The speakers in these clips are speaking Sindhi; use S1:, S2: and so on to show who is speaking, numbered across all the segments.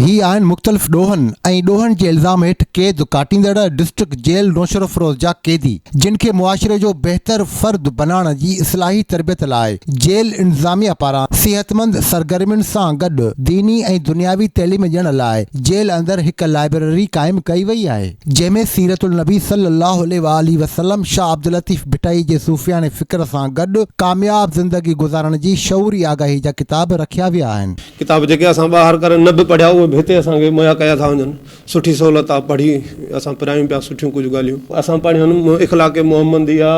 S1: هي آهن مختلف ڏوهن ۽ ڏوهن جي الزام هيٺ قيد ڪاٽيندڙ ڊسٽرڪٽ جيل نوشهروفيروز جا قيدي، جن کي معاشري جو بهتر فرد بنائڻ جي اصلاحي تربيت لاء جيل انتظاميه پاران صحتمند سرگرمين سان گڏ ديني ۽ دنياوي تعليم ڏيڻ لاء جيل اندر هڪ لائبريري قائم ڪئي وئي آهي. جنهن ۾ سيرت النبي صلي الله عليه واٰله وسلم، شاهه عبداللطيف ڀٽائي جي صوفياڻي فڪر سان گڏ ڪامياب زندگي گذارڻ جي شعوري آگاهي جا ڪتاب رکيا ويا آهن.
S2: ڪتاب جيڪي اسان ٻاهر ڪري نه به پڙهيا اهي به هتي اسان کي مهيا ڪيا ٿا وڃن. سٺي سهولت آ پڙهي اسان پرايون پيا سٺيون ڪجهه ڳالهيون. اسان پڙهيون اخلاق محمدي آ،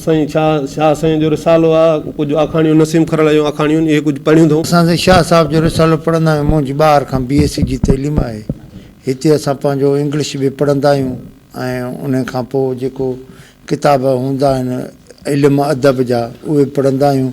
S2: سائين شاهه شاهه سائين جو رسالو آ، ڪجهه آکاڻيون نسيم کرل جون آکاڻيون اهي ڪجهه پڙهيون اٿئون.
S3: اسان سائين شاهه صاحب جو رسالو پڙهندا آهيون منهنجي ٻاهر کان بي ايس سي جي تعليم آهي. هتي اسان پنهنجو انگلش به پڙهندا آهيون ۽ ان کان پوء جيڪو ڪتاب هوندا آهن علم ادب جا اهي به پڙهندا آهيون.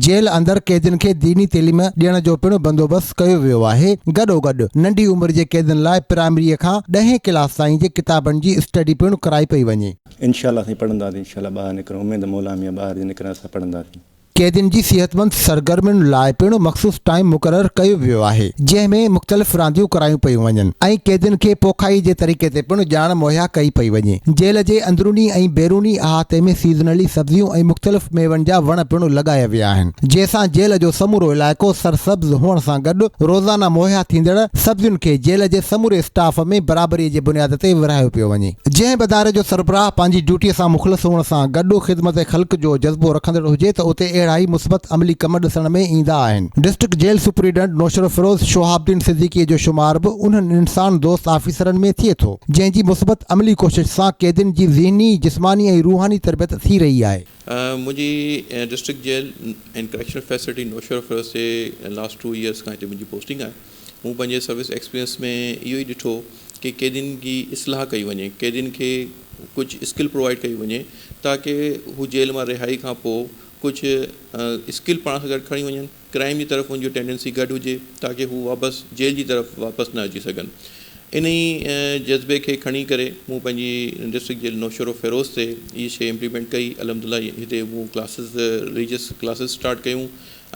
S1: جيل اندر قيدين کي ديني تعليم ڏيڻ جو پڻ بندوبست ڪيو ويو آهي. گڏوگڏ ننڍي عمر جي قيدين لاء پرائمريء کان ڏهين ڪلاس تائين جي ڪتابن جي اسٽڊي پڻ ڪرائي پئي وڃي.
S4: انشاء الله سائين پڙهنداسين انشاء الله ٻاهر نڪرون اميد مولا ميان ٻاهر جي نڪران اسان پڙهنداسين.
S1: قيدين جي صحتمند سرگرمين لاء پڻ مخصوص ٽائيم مقرر ڪيو ويو آهي، جنهن ۾ مختلف رانديون ڪرايون پيون وڃن ۽ قيدين کي پوکائي جي طريقي تي پڻ ڄاڻ مهيا ڪئي پئي وڃي. جيل جي اندروني ۽ بيروني احاطي ۾ سيزنلي سبزيون ۽ مختلف ميون جا وڻ پڻ لڳايا ويا آهن، جنهن سان جيل جو سمورو علائقو سرسبز هئڻ سان گڏ روزانه مهيا ٿيندڙ سبزين کي جيل جي سموري اسٽاف ۾ برابري جي بنياد تي ورهايو پيو وڃي. جنهن به اداري جو سربراهه پنهنجي ڊيوٽيء سان مخلص هئڻ سان گڏ خدمت خلق جو جذبو رکندڙ هجي ته اتي اهڙا ئي مثبت عملي ڪم ڏسڻ ۾ ايندا آهن. District jail superintendent Naushahro Feroze Shahab Uddin صديقيء جو شمار به انهن انسان دوست آفيسرن ۾ ٿئي ٿو، جنهن جي مثبت عملي ڪوشش سان قيدين جي ذهني، جسماني ۽ روحاني تربيت ٿي رهي آهي.
S5: منهنجي district jail and correctional facility Naushahro Feroze تي لاسٽ ٽو ايئرس کان هتي منهنجي پوسٽنگ آهي. مون پنهنجي سروس ايڪسپيرينس ۾ اهو ئي ڏٺو ڪي قيدين جي اصلاح ڪئي وڃي، قيدين کي ڪجهه اسڪل پرووائيڊ ڪئي وڃي تاڪه هو جيل مان رهائي کان پوء ڪجهه اسڪل پاڻ سان گڏ کڻي وڃن، ڪرائيم جي طرف ان جو ٽينڊنسي گهٽ هجي تاڪه هو واپس جيل جي طرف واپس نه اچي سگهن. انهي جذبي کي کڻي ڪري مون پنهنجي ڊسٽرڪٽ جيل نوشهروفيروز تي هي شيء امپليمينٽ ڪئي. الحمدلله هتي مون ڪلاسز رليجس ڪلاسز اسٽارٽ ڪيون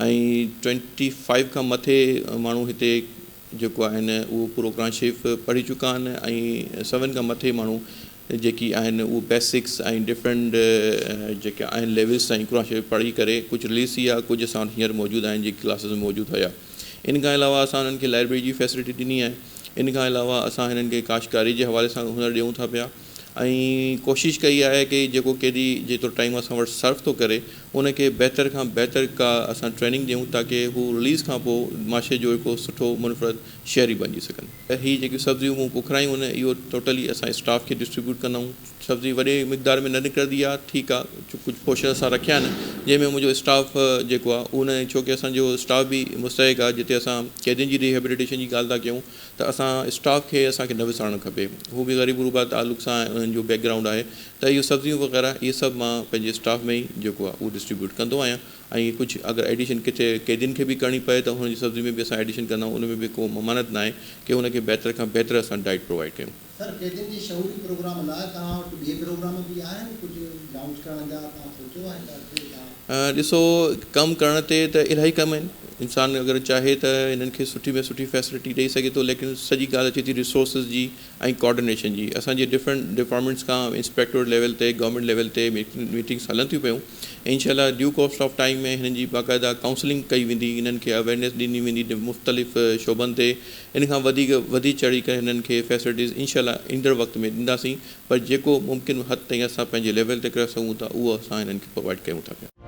S5: ۽ ٽوئنٽي فائيو کان مٿي ماڻهو هتي جيڪو آهن اهو پورو قرآن شريف پڙهي چڪا آهن ۽ سون کان مٿي ماڻهو جيڪي آهن اهو بيسڪس ۽ ڊفرنٽ جيڪي آهن ليولس تائين قرآن شريف پڙهي ڪري ڪجهه رليز ٿي ويا ڪجهه اسان وٽ هينئر موجود آهن جيڪي ڪلاسز ۾ موجود هيا ان کان علاوه اسان انهن کي لائبريري جي فيسلٽي ڏني آهي ان کان علاوه اسان هنن کي ڪاشتڪاري جي حوالي سان هنر ڏيون ٿا پيا ۽ ڪوشش ڪئي آهي ڪي جيڪو قيدي جيترو ٽائيم اسان وٽ صرف ٿو ڪري ان کي بهتر کان بهتر ڪا اسان ٽريننگ ڏيون تاڪي هو رليز کان پوء معاشري جو هڪ سٺو منفرد شهري بنجي سگهن. هي جيڪيون سبزيون مون پوکرايون آهن اهو ٽوٽلي اسان اسٽاف کي ڊسٽريبيوٽ ڪندا آهيون سبزي وڏي مقدار ۾ نه نڪرندي آهي ٺيڪ آهي ڪجهه پورشن اسان رکيا آهن جنهن ۾ منهنجو اسٽاف جيڪو آهي ان ڇو ڪي اسان جو اسٽاف به مستحق آهي جتي اسان قيدين جي ريهيبليٽيشن جي ڳالهه ٿا ڪيون ته اسان اسٽاف کي اسان کي نه وسارڻ کپي هو به غريب غربا تعلق سان انهن جو بيڪ گرائونڊ آهي ته اهو سبزيون وغيره اهي سڀ مان پنهنجي اسٽاف ۾ ئي جيڪو آهي اهو ڊسٽريبيوٽ ڪندو آهيان ۽ ڪجهه اگر ايڊيشن ڪٿي قيدين کي به ڪرڻي پئي ته هن جي سبزي ۾ به اسان ايڊيشن ڪندا آهيون ان ۾ به ڪو ممانعت ناهي ڪي ان کي بهتر کان بهتر اسان ڊائيٽ پرووائيڊ ڪيون.
S1: سر قيدين جي شعوري پروگرام لاء توهان وٽ ٻئي پروگرام به آهن ڪجهه لانچ ڪرڻ جا توهان سوچيو آهي ته اڳتي توهان.
S5: ڏسو ڪم ڪرڻ تي ته الاهي ڪم آهن انسان اگر چاهي ته انهن کي سٺي ۾ سٺي فيسلٽي ڏئي سگهي ٿو ليڪن سڄي ڳالهه اچي ٿي ريسورسز جي ۽ ڪوآرڊينيشن جي اسان جي ڊفرنٽ ڊپارٽمينٽس کان انسپيڪٽوريٽ ليول تي گورنمينٽ ليول تي ميٽنگس هلن ٿيون پيون انشاء الله ڊيو ڪورس آف ٽائيم ۾ هنن جي باقاعده ڪائونسلنگ ڪئي ويندي انهن کي اويئرنيس ڏني ويندي مختلف شعبن تي ان کان وڌيڪ وڌي چڙهي ڪري هنن کي فيسلٽيز انشاء الله ايندڙ وقت ۾ ڏينداسين پر جيڪو ممڪن حد تائين اسان پنهنجي ليول تي ڪري سگهون ٿا اهو اسان هنن کي پرووائيڊ ڪيون ٿا پيا.